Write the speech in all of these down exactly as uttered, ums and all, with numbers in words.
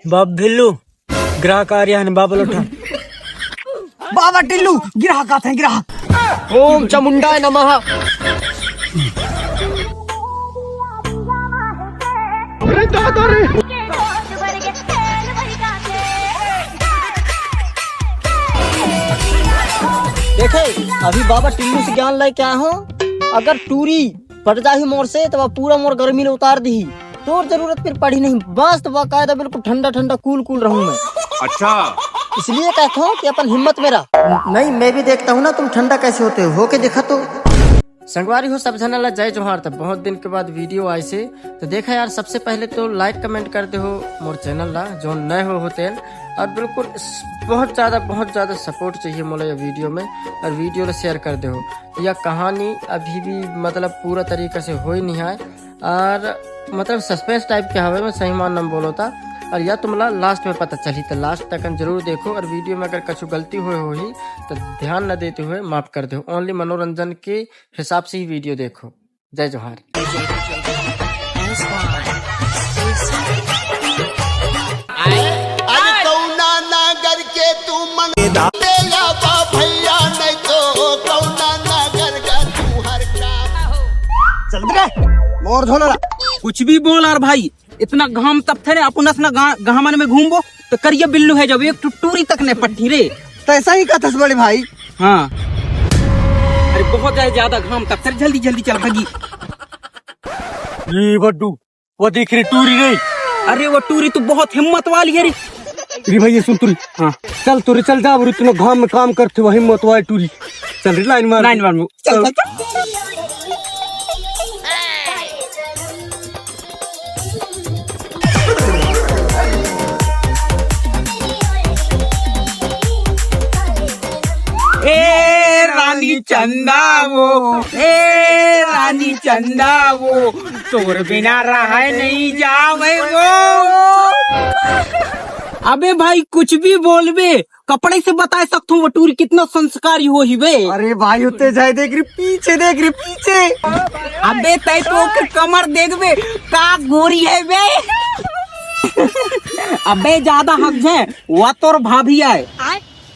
बाबा भिल्लू, ग्राहक आ रहा है, बाबा लोटा। बाबा टिल्लू, ग्राहक आते हैं, ग्राहक। ओम चामुंडाय नमः। अरे दादा रे। देखे, अभी बाबा टिल्लू से ज्ञान लेके आया हूँ। अगर टूरी पट जाही मोर से, तो वह पूरा मोर गर्मी ने उतार दी। तोर जरूरत फिर पड़ी नहीं, बस तो बाकायदा बिल्कुल ठंडा ठंडा कूल कूल रहूं मैं। अच्छा। इसलिए कहता हूँ कि अपन हिम्मत में रह। नहीं, मैं भी देखता हूँ ना तुम ठंडा कैसे होते हो, होके देखा तो। संगवारी हो सब झन ला जय जोहार। तो बहुत दिन के बाद वीडियो आइसे, तो देखा यार, सबसे पहले तो लाइक कमेंट कर दे हो मोर चैनल ला, जो नए हो होते हैं। और बिल्कुल स-, बहुत ज़्यादा बहुत ज़्यादा सपोर्ट चाहिए मोला ये वीडियो में, और वीडियो ला शेयर कर दे हो। या कहानी अभी भी मतलब पूरा तरीका से हो ही नहीं है, और मतलब सस्पेंस टाइप के हवे, मैं सही मान नम बोलो था। और या तुमला लास्ट में पता चली, तो लास्ट तक जरूर देखो। और वीडियो में अगर कछु गलती हुए होही, तो ध्यान न देते हुए माफ कर दो। ओनली मनोरंजन के हिसाब से ही वीडियो देखो। जय जोहार। अरे कौना नगर के तू मंगेदा, तेला बा भैया, नहीं तो कौना नगर का तू हर काम। चल बे, मोर झोला ला। कुछ भी बोल यार भाई, इतना घाम तपथे रे, अपन अस ना गा-, घामन में घूमबो तो करिया बिल्लू है जब एक ठो टूरी तक ने पट्टी रे। तो ऐसा ही कहतस बड़े भाई। हाँ। अरे बहुत ज्यादा, ज्यादा घाम तपथे रे, जल्दी जल्दी चल भागी। ये बड्डू, वो देख रे टूरी रे। अरे वो टूरी तो बहुत हिम्मत वाली है रे। रे भैया सुन तू रे। हाँ। चल तू रे, चल जा, और इतना घाम में काम करते हो, हिम्मत वाली टूरी। चल रे लाइन मार। लाइन मार। चल, चल, चल। ए रानी चंदा वो, ए रानी चंदा वो, तोर बिना रह नहीं जावे वो। अबे भाई, कुछ भी बोलबे, कपड़े से बता सकथूं वो टूरी कितना संस्कारी होही बे। अरे भाई, उत्ते जाए देख रे, पीछे देख रे, पीछे। अबे तै तो ओकर कमर देखबे, का गोरी है बे। अबे ज्यादा हक झे, वा तोर भाभी आय।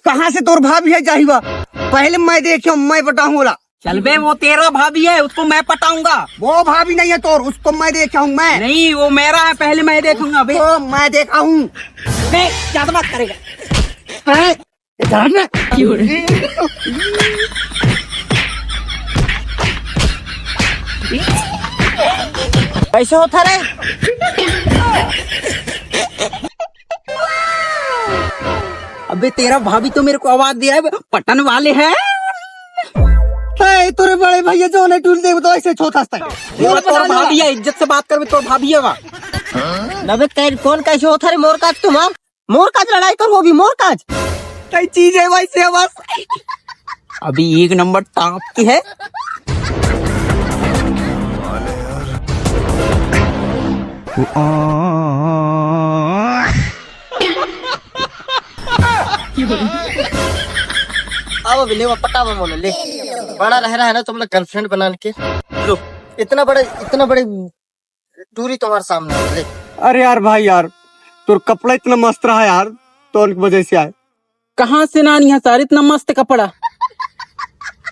कहाँ से तोर भाभी है जाही वा? पहले मैं देखे हूँ, मैं पटाहूँ ओला। चल बे, वो तेरा भाभी है, उसको मैं पटाऊंगा। वो भाभी नहीं है तोर, उसको मैं देखा हूँ मैं। नहीं, वो मेरा है, पहले मैं देखूंगा बे। तो मैं देखा हूँ। बे, ज्यादा बात करेगा। हैं? इधर ना। कैसे होता रे? अबे तेरा भाभी तो मेरे को आवाज दिया है, पटन वाले हैं। ए, तोरे बड़े भैया जो ने टूल दे, तो ऐसे छोटा सा। वो तोर भाभी है, इज्जत से बात कर, तोर भाभी है वा। अबे कौन कैसे होता रे मोर काज तुम, हाँ? मोर काज लड़ाई कर, वो भी मोर काज। कई चीज है वैसे बस। अभी एक नंबर टाप की है। अब अभी ले, पटावा मोला, ले। बड़ा रह रहा है ना तुम लोग गर्लफ्रेंड बना के। लो, इतना बड़े, इतना बड़े टूरी तुम्हारे सामने है, ले। अरे यार भाई यार, तोर कपड़ा इतना मस्त रहा यार, तो उनकी वजह से आए। कहाँ से नानी है सार इतना मस्त कपड़ा?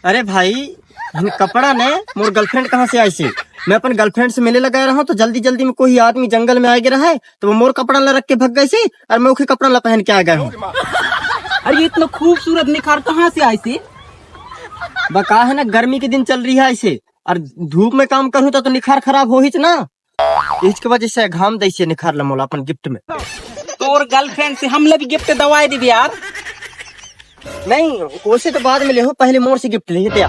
अरे भाई, हम कपड़ा ने मोर गर्लफ्रेंड कहाँ से आई से? मैं अपन गर्लफ्रेंड से मिले लगा रहा हूँ, तो जल्दी जल्दी में कोई आदमी जंगल में आगे रहा है, तो वो मोर कपड़ा ला रख के भग गए से, और मैं उखे कपड़ा ला पहन के आ गया हूँ। अरे, ये इतना खूबसूरत निखार कहाँ से आई से? बका है ना, गर्मी के दिन चल रही है ऐसे, और धूप में काम करूँ तो, तो निखार खराब हो ही ना। इसके वजह से घाम दैसे निखार ला मोला अपन गिफ्ट में। तोर गर्लफ्रेंड से हम ला भी गिफ्ट दवाए देबे यार। नहीं, उसे तो बाद में ले हो, पहले मोर से गिफ्ट ले ते।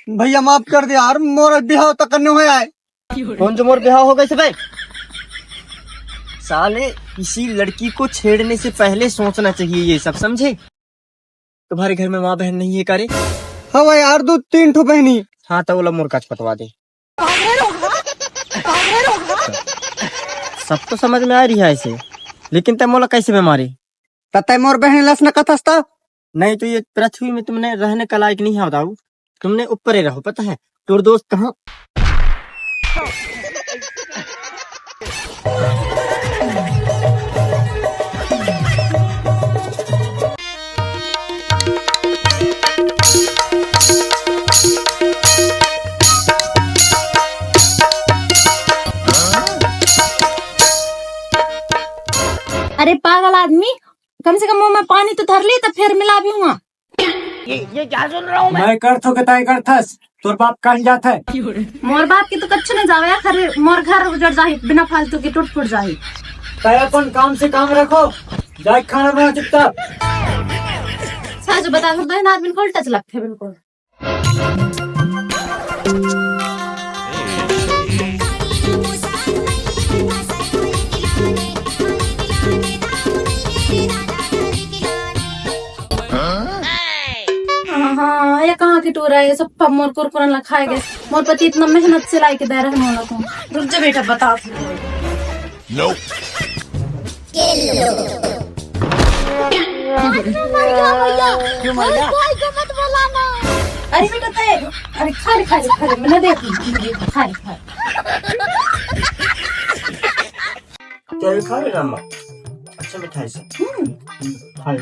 भैया माफ कर दे यार, मोर बिहाव तक करने हुए आए। कौन जो मोर बिहाव हो गए से बे? साले, किसी लड़की को छेड़ने से पहले सोचना चाहिए ये सब, समझे? तुम्हारे घर में माँ बहन नहीं है का रे? हाँ भाई यार, दो तीन ठो बहनी। हाँ, तो ओला मोर काज पटवा दे। सब तो समझ में आ रही है ऐसे, लेकिन तै मोला कैसे में मारे? त तै मोर बहन लस न कथस त? नहीं तो ये पृथ्वी में तुमने रहने का लायक नहीं है, बताओ। तुमने ऊपर ही रहो, पता है? तोर दोस्त कहाँ? अरे पागल आदमी, कम से कम मुंह में पानी तो धर ले, तब फिर मिला भी हुआ। ये, ये क्या सुन रहा हूँ मैं? मैं करथो के ताई करथस, तोर बाप कहाँ जात है? मोर बाप के तो कच्छ न जावे, खाली मोर घर उजड़ जाही, बिना फालतू के टूट फूट जाही। ताई अपन काम से काम रखो, जाए खाना बना चुपचाप। साजो बता, दो आदमी बिल्कुल टच लगते बिल्कुल। हाँ, ये कहाँ की टूरा है? सब मोर कुरकुरन ला खाए गए। मोर पति इतना मेहनत से लाई के दे रहे मोला को। रुक जा बेटा, बता। क्यों मर गया? क्यों मर गया? कोई को मत बुलाना। अरे बेटा, ते, अरे खा ले, खा ले, खा ले, मैं देख लूँ, खा ले, खा ले। चल खा ले अम्मा, अच्छा मिठाई से। हम्म। खा ले।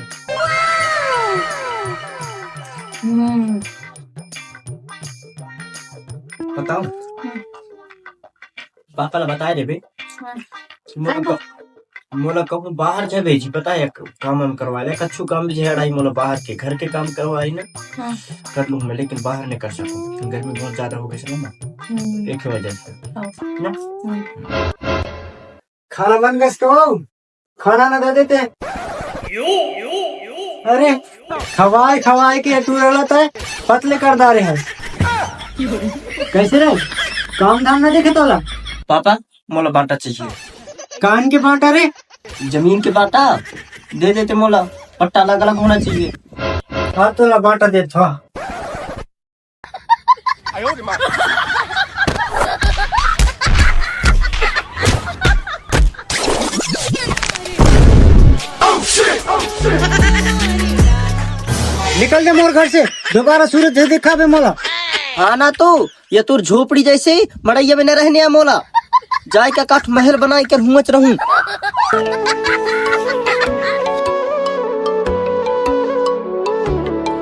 हम्म। बताओ। पापा ला बताए देबे। हाँ। मोला हाँ। क-, मोला कहूँ बाहर जाबे जी, पता है, क-, काम वाम करवा ले, कछु काम भी झेड़ाई मोला बाहर के, घर के काम करवाई ना, हाँ। कर लूँ मैं, लेकिन बाहर नहीं कर सकूँ, गर्मी बहुत ज्यादा हो गई है ना, हम्म। एक ही वजह से। हाँ। ना? हम्म। खाना बन गस तो? खाना ना दे देते। अरे, खवाए खवाए के टूरा ला तय पतले कर डारे है। कैसे रे? काम धाम ना देखे तोला? पापा, मोला बांटा चाहिए। कान के बांटा रे? जमीन के बांटा दे देते मोला, पट्टा अलग अलग होना चाहिए। हाँ, तोला बांटा देत हो। निकल दे मोर घर से, दोबारा सूरज नहीं दिखाबे मोला। हाँ ना तो, ये तोर झोपड़ी जैसे ही मड़ैया में न रहने आ मोला। जाए का काठ महल बनाए कर हुआच रहूं।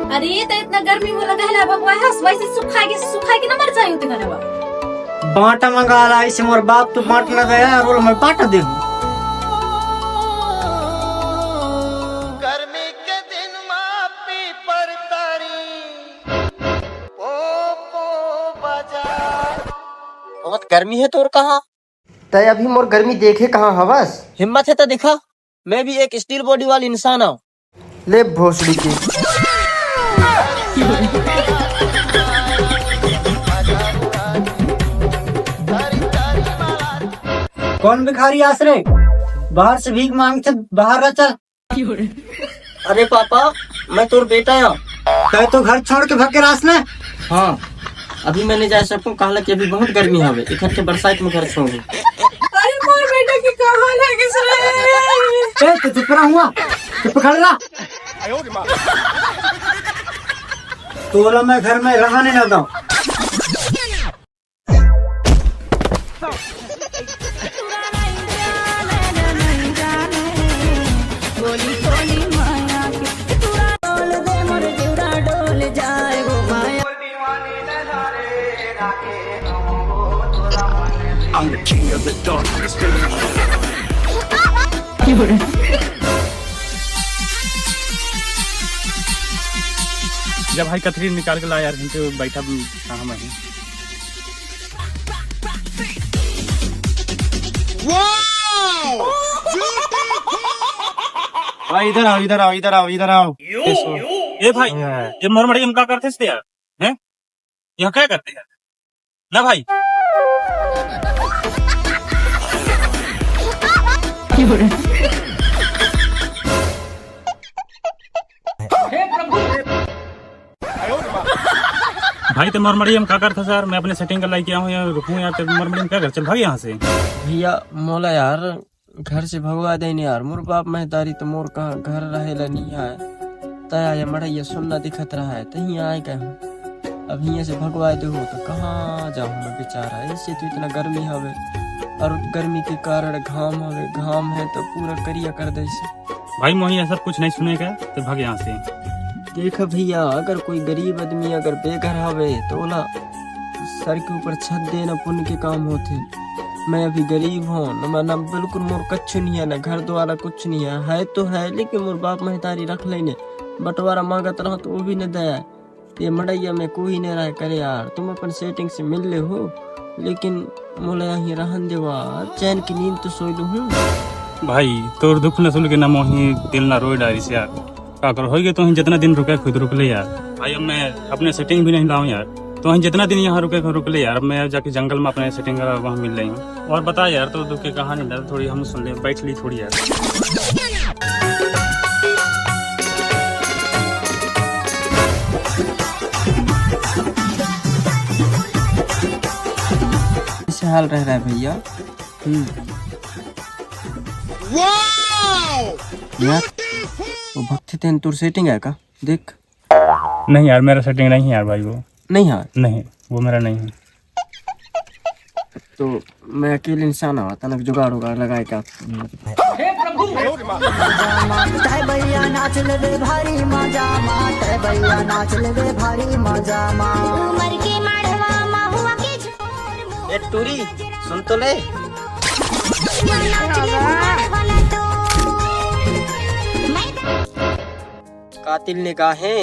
अरे, तो इतना गर्मी में लगा है भगवा है, वैसे सुखाए के, सुखाए के ना मर जाए होते घरवा। बांटा मंगा ला, इसे मोर बाप तो बांट ना गया, रोल में पाट दे। गर्मी के दिन में पीपर तारी, पो, पो बजा। बहुत गर्मी है तोर कहाँ? तय अभी मोर गर्मी देखे कहाँ हवस? हिम्मत है तो दिखा, मैं भी एक स्टील बॉडी वाली इंसान हूँ। ले भोसड़ी के। कौन भिखारी आस रे? बाहर से भीख मांगथे, बाहर रह चल। अरे पापा, मैं तोर बेटा हूँ। तय तो घर छोड़ के भाग के रास ने? हाँ, अभी मैं नहीं जा सकूँ, काहे कि अभी बहुत गर्मी हवे, इकट्ठे बरसात में घर छोड़ू। अरे मोर बेटा के कहाँ ले गए रे? ए, तू चुप रहा हुआ, चुप खड़ रहा। तोला मैं घर में रहने ना दूं। I'm the king of the darkness. जब भाई कथरी निकाल के ला यार, घंटे बैठा कहाँ मैं। भाई इधर आओ, इधर आओ, इधर आओ, इधर आओ। ए भाई, हाँ। ये मोर मड़ई में का करथे यार? हैं? यहाँ क्या करते हैं ना भाई? भाई, ते मोर मड़ई में का करथस यार? मैं अपने सेटिंग कर लाइक आया हूँ यार, रुकूँ यार, ते मोर मड़ई में का कर? चल भाग यहाँ से। भैया, मोला यार घर से भगवा देन यार, मोर बाप महतारी तो मोर कहाँ घर रहे ला नहीं आए। तया ये मड़ैया सुन्ना दिखत रहा है, तहीं आए गए हूँ। अब हियाँ से भगवाए देहू तो कहाँ जाहूँ मैं बेचारा, ऐसे तो इतना गर्मी हवे और गर्मी के कारण घाम हवे, घाम है तो पूरा करिया कर दे इसे। भाई मोही, ये सब कुछ नहीं सुने का, तो भाग यहाँ से। देख भैया, अगर कोई गरीब आदमी अगर बेघर हवे तो ओला सर के ऊपर छत देना पुण्य के काम होथे। मैं अभी गरीब हूँ, न मैं, न बिल्कुल मोर कच्छु नहीं है, न घर द्वारा कुछ नहीं है, है तो है लेकिन मोर बाप महतारी रख लेने, बंटवारा मांगत रहो तो वो भी न दे। ये मड़ैया में कोई नहीं रह करे यार, तुम अपन सेटिंग से मिल ले हो, लेकिन मोला यहीं रहन देवा, चैन की नींद तो सोई लूँ हूँ। भाई, तोर दुख न सुन के ना मोही दिल ना रोए डारिस यार। का कर होई गे, तोही जितना दिन रुके खुद रुक ले यार। भाई, अब मैं अपने सेटिंग भी नहीं लाऊं यार। तोही जितना दिन यहाँ रुके खुद रुक ले यार। अब मैं जाके जंगल में अपने सेटिंग करा, वहाँ मिल रही हूँ। और बता यार, तो दुख की कहानी ना थोड़ी हम सुन ले, बैठ ली थोड़ी यार। ऐसे हाल रह रहा है भैया। हम्म। यार, वो भक्ति तेन तोर सेटिंग है का? देख। नहीं यार, मेरा सेटिंग नहीं है यार भाई, वो। नहीं है? नहीं, वो मेरा नहीं है। तो मैं अकेले इंसान हवा, तनक जुगाड़ उगाड़ लगाए का। तय भैया नाच लेबे भारी मजा मा, तय भैया नाच लेबे भारी मजा मा। उमर के मड़वा महुआ के झोर ए टूरी, सुन तो ले। नाच लेबे मड़वा ना तो। कातिल निगाहें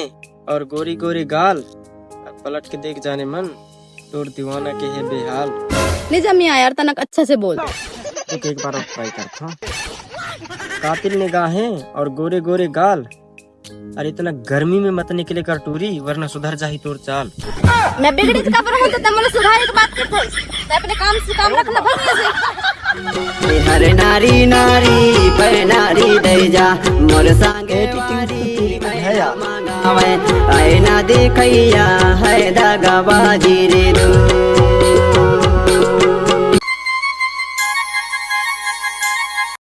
और गोरी गोरी गाल, अब पलट के देख जाने मन, तोर दीवाना के है बेहाल। ले जा मियाँ यार, तनक अच्छा से बोल। रुक, एक बार और ट्राई करता हूँ। कातिल निगाहें और गोरे गोरे गाल, अरे इतना गर्मी में मत निकले कर टूरी, वरना सुधर जाही तोर चाल। मैं बिगड़ी तो काबर हूँ, तो तै मोला सुधारे के बात करत हस। तै अपने काम से काम रखना भर से। हर नारी नारी पर नारी दे जा, मोर संगे ए टिटिंग वाली टूरी है यार। मांगावे, आए ना देखैया है दगाबाजी रे दू।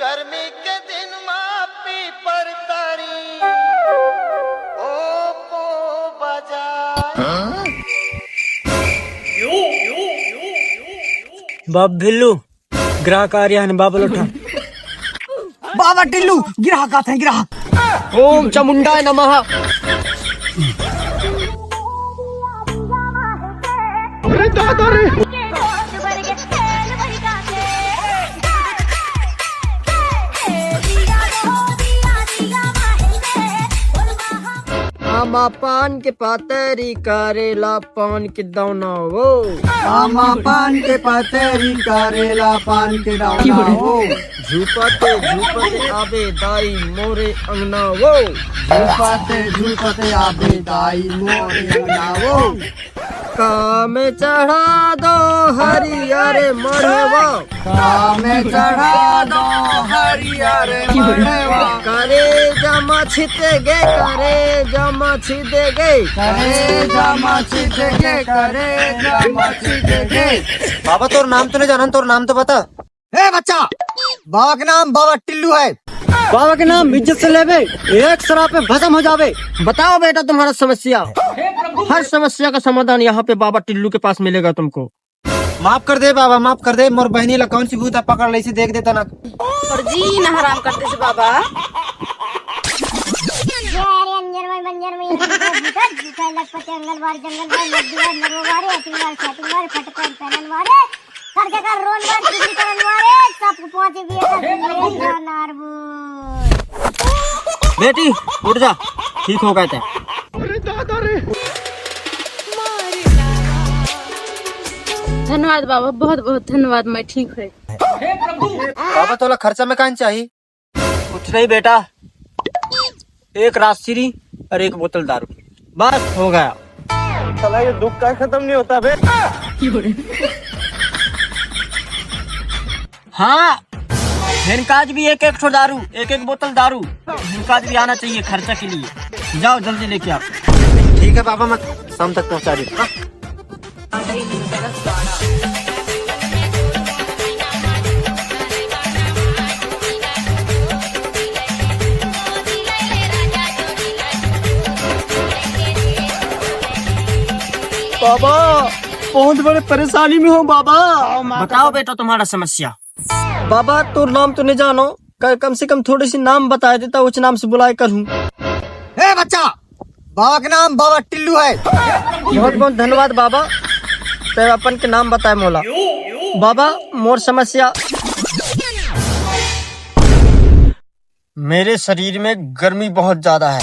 गर्मी के दिन मा पीपर तारी, ओ पो बजा। बाप भिल्लू, ग्राहक आ रहा है, बाबल उठा। बाबा टिल्लू, ग्राहक आते हैं, ग्राहक। ओम चामुंडाय नमः। अरे दादा रे। आमा पान के पातरी करेला पान के दौना वो। आमा पान के पतरी करेला पान के दौना हो। झूपते झूपते आबे दाई मोरे अंगना वो। झूपते झूपते आबे दाई मोरे अंगना हो। काम चढ़ा दो हरियर मड़वा। काम चढ़ा दो हरियर मड़वा। करे जमा छित गे, करे जमा छित गे। करे जमा छित गे, करे जमा छित गे। बाबा, तोर नाम तो नहीं जानन, तोर नाम तो बता। ए बच्चा, बाबा के नाम बाबा टिल्लू है। बाबा के नाम इज्जत से लेबे, एक सराप में भस्म हो जाबे। बताओ बेटा तुम्हारा समस्या, हर समस्या का समाधान यहाँ पे बाबा टिल्लू के पास मिलेगा तुमको। माफ कर दे बाबा, माफ कर दे, मोर बहनी ला कौन सी भूत पकड़ ले, इसे देख देता ना। और जी ना हराम कर दे से बाबा। ये अरे अंजन भाई, मंजन भाई, ये भूत है, भूत है, लखपति, अंगलवाड़ी, जंगल भाई, मद्दू भाई, मरवा वाले, अतिंगल, सैटिंगल, फटकन, पैनल वाले, कर जगह रोन वाले, चुगली करन वाले, सबको पहुंचे भी है, नारबू। बेटी, उठ जा, ठीक हो गए थे। धन्यवाद बाबा, बहुत बहुत धन्यवाद, मैं ठीक है। बाबा, तोला खर्चा में कान चाही? कुछ नहीं बेटा, एक राजश्री और एक बोतल दारू, बस हो गया। साला ये दुख का खत्म नहीं होता बे। हाँ, इनकाज भी एक एक ठो दारू, एक एक बोतल दारू, इनकाज भी आना चाहिए खर्चा के लिए। जाओ जल्दी लेके आओ। ठीक है बाबा, मैं शाम तक पहुंचा देता। बाबा, बहुत बड़े परेशानी में हूँ बाबा। बताओ बेटा, तुम्हारा समस्या। बाबा, तोर नाम तो नहीं जानो, क-, कम से कम थोड़ी सी नाम बताए देता, उस नाम से बुलाए करूँ। ए बच्चा, बाबा के नाम बाबा टिल्लू है। बहुत बहुत धन्यवाद बाबा, ते अपन के नाम बताए मोला। बाबा, मोर समस्या, मेरे शरीर में गर्मी बहुत ज्यादा है।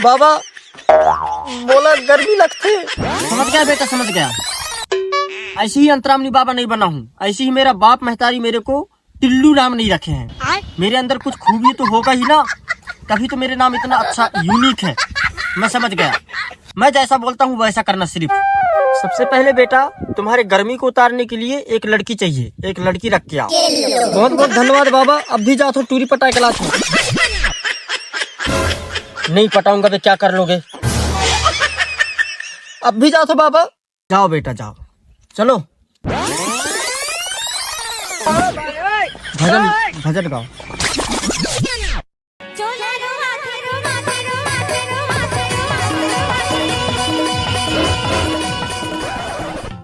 बाबा, मोला गर्मी लगथे। समझ गया बेटा, समझ गया। ऐसे ही अंतरामनी बाबा नहीं बना हूँ, ऐसे ही मेरा बाप महतारी मेरे को टिल्लू नाम नहीं रखे हैं। मेरे अंदर कुछ खूबी तो होगा ही ना, तभी तो मेरे नाम इतना अच्छा यूनिक है। मैं समझ गया, मैं जैसा बोलता हूँ वैसा करना सिर्फ। सबसे पहले बेटा, तुम्हारे गर्मी को उतारने के लिए एक लड़की चाहिए, एक लड़की रख के आओ। बहुत बहुत धन्यवाद बाबा, अब भी जात हो टूरी पटा के लात हो। नहीं पटाऊंगा तो क्या कर लोगे? अब भी जात हो बाबा? जाओ बेटा जाओ, चलो। भजन, भजन गाओ।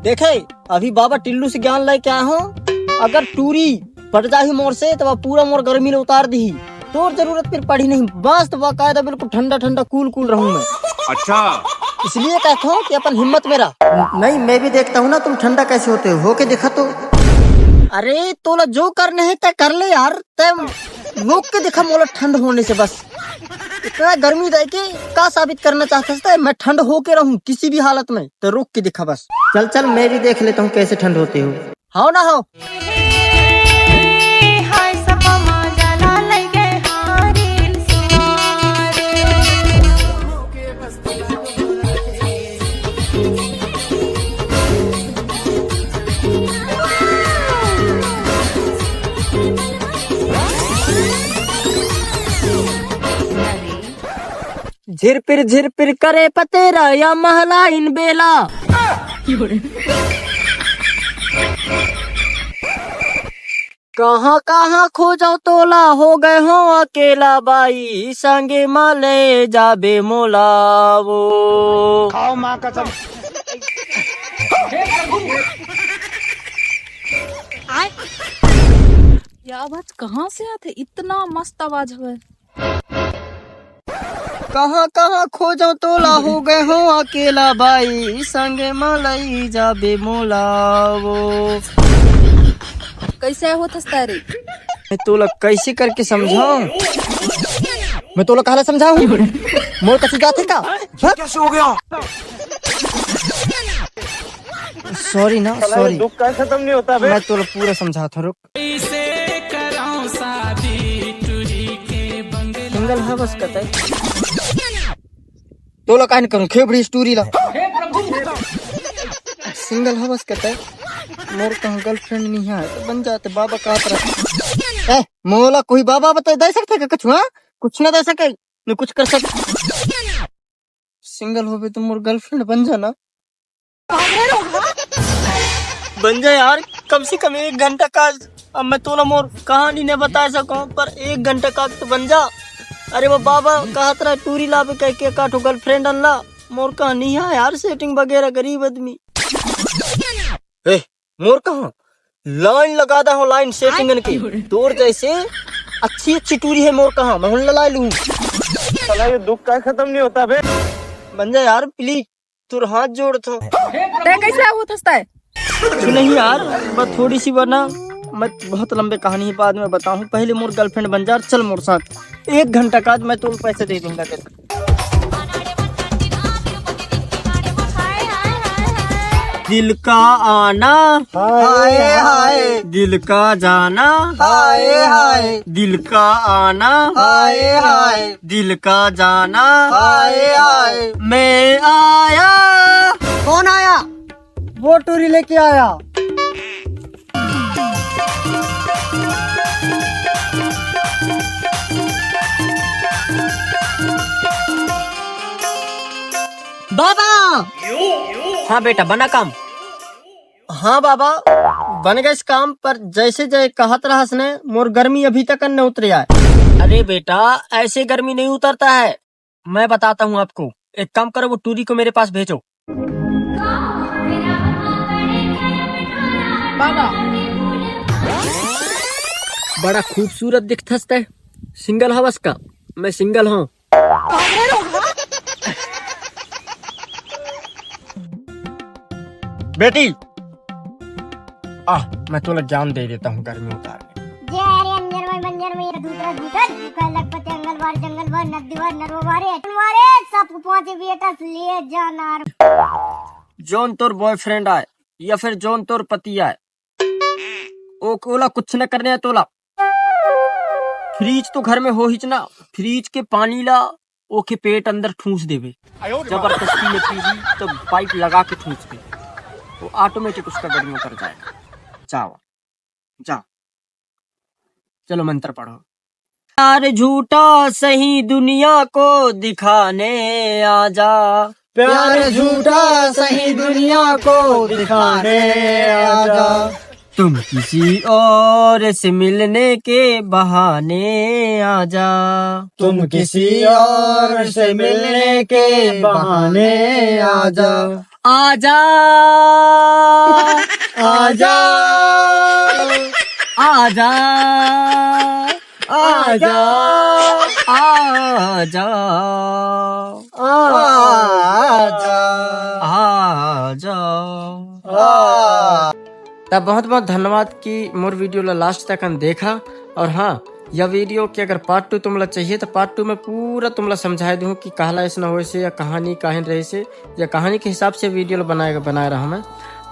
देखे, अभी बाबा टिल्लू से ज्ञान लेके आया हूँ। अगर टूरी पट जाही मोर से, तो वह पूरा मोर गर्मी ले उतार दी। तोर जरूरत फिर पड़ी नहीं, मस्त बाकायदा बिल्कुल ठंडा ठंडा कूल कूल रहूं मैं। अच्छा। इसलिए कहता हूँ कि अपन हिम्मत में रह। नहीं, मैं भी देखता हूँ ना तुम ठंडा कैसे होते हो, होके दिखा तो। अरे तोला जो करने है तय कर ले यार, तय रोक के दिखा मोला ठंड होने से बस। इतना गर्मी दे के का साबित करना चाहता है? मैं ठंड होके रहूं किसी भी हालत में, तो रोक के दिखा बस। चल चल, मैं भी देख लेता हूँ कैसे ठंड होती हो। हो ना हो। झिरपिर झिरपिर करे पतेरा या महला इन बेला। कहाँ कहाँ खोजो तोला, हो गए हो अकेला, बाई संगे म ले जाबे मोला वो। खाओ माँ कसम। ये आवाज कहाँ से आते? इतना मस्त आवाज हवे। कहाँ कहाँ खोजो तोला, हो गए हो अकेला, बाई संगे म लई जाबे मोला वो। कैसे होत हस तारी? मैं तोला कैसे करके समझाऊं? मैं तोला कहला समझाऊं? मोर कछु जाथे का? कैसे हो गया? सॉरी ना, सॉरी। दुख का खत्म नहीं होता बे। मैं तोला पूरा समझाता हूँ, रुक। सिंगल हा बस कतई। तोला काहे न करूं खेबड़ी स्टोरी ला। सिंगल हा बस कतई। मोर कहाँ गर्लफ्रेंड नहीं है तो बन जाते बाबा का तरफ। ए, मोला कोई बाबा बता दे सकते का कुछ, हाँ? कुछ ना दे सके, न कुछ कर सके। सिंगल होबे तो मोर गर्लफ्रेंड बन जाना। बन जा यार, कम से कम एक घंटा का। अब मैं तोला मोर कहानी नहीं बता सकूं, पर एक घंटा का तो बन जा। अरे वो बाबा कहत रहा टूरी लाबे कह के काठो गर्लफ्रेंड अनला। मोर कहानी है यार, सेटिंग वगैरह गरीब आदमी। ए, मोर कहाँ लाइन लगा दा हो, लाइन सेटिंगन के। तोर जैसे अच्छी अच्छी टूरी है मोर कहाँ, मैं हुन लला लूँ। साला ये दुख का खत्म नहीं होता बे। बन जा यार प्लीज, तोर हाथ जोड़त हो। तै कैसे होत हस तै? कुछ नहीं यार, बस थोड़ी सी वरना मैं बहुत लंबे कहानी है, बाद में बताऊँ। पहले मोर गर्लफ्रेंड बन जा, चल मोर साथ एक घंटा का, मैं तुम पैसे दे दूंगा तेरे। दिल का आना, हाय हाय। दिल का जाना, हाय हाय। दिल का आना, हाय हाय। दिल का जाना, हाय हाय। मैं आया। कौन आया? वो टूरी लेके आया। बाबा। हाँ बेटा, बना काम। हाँ बाबा, बन गए इस काम पर। जैसे जय कहत रहस ने, मोर गर्मी अभी तक न उतरे आए। अरे बेटा, ऐसे गर्मी नहीं उतरता है, मैं बताता हूँ आपको। एक काम करो, वो टूरी को मेरे पास भेजो। बाबा, बड़ा खूबसूरत दिखथस तै। सिंगल हवस का? मैं सिंगल हूँ। बेटी, आ, मैं तोला ज्ञान दे देता हूँ गर्मी उतारने। जे अरे अंजर में बंजर में ये दूसरा दूसरा दुकान लखपति अंगलवार जंगलवार नद्दीवार नरवारे अटनवारे सबको पांचे बेटा ले जाना। जौन तोर बॉयफ्रेंड आए या फिर जौन तोर पति आए, ओ ओला कुछ न करने है तोला। फ्रिज तो घर में होहिच ना, फ्रिज के पानी ला ओके पेट अंदर ठूंस देबे। जबरदस्ती में पीही तो पाइप लगा के ठूंस दे, तो ऑटोमेटिक उसका गर्मी उतर जाएगा। जाओ, जाओ, चलो मंत्र पढ़ो। प्यार झूठा सही दुनिया को दिखाने आजा। प्यार झूठा सही दुनिया को दिखाने आजा। तुम किसी और से मिलने के बहाने आजा। तुम किसी और से मिलने के बहाने आजा। आजा, आजा, आजा, आजा, आजा, आजा, आजा। त बहुत बहुत धन्यवाद कि मोर वीडियो ला लास्ट तक देखा। और हाँ, यह वीडियो के अगर पार्ट टू तुमला चाहिए तो पार्ट टू में पूरा तुमला समझाए दूँ कि कहला ऐसा होए से या कहानी काहिन रहे से या कहानी के हिसाब से वीडियो ला बनाए बनाए रहा मैं।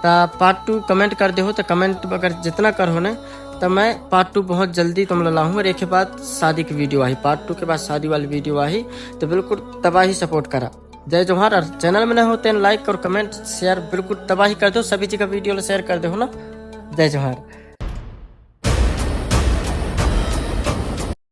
त पार्ट टू कमेंट कर देहो, तो कमेंट अगर जितना करहो ने, तो मैं पार्ट टू बहुत जल्दी तुमला लाहूँ। और एक बाद शादी की वीडियो आही, पार्ट टू के बाद शादी वाली वीडियो आही, तो बिल्कुल तबाही सपोर्ट करा। जय जोहार। और चैनल में नए हो तेन लाइक और कमेंट शेयर बिल्कुल तबाही कर दो, सभी जगह वीडियो ला शेयर कर दो ना। जय जोहार।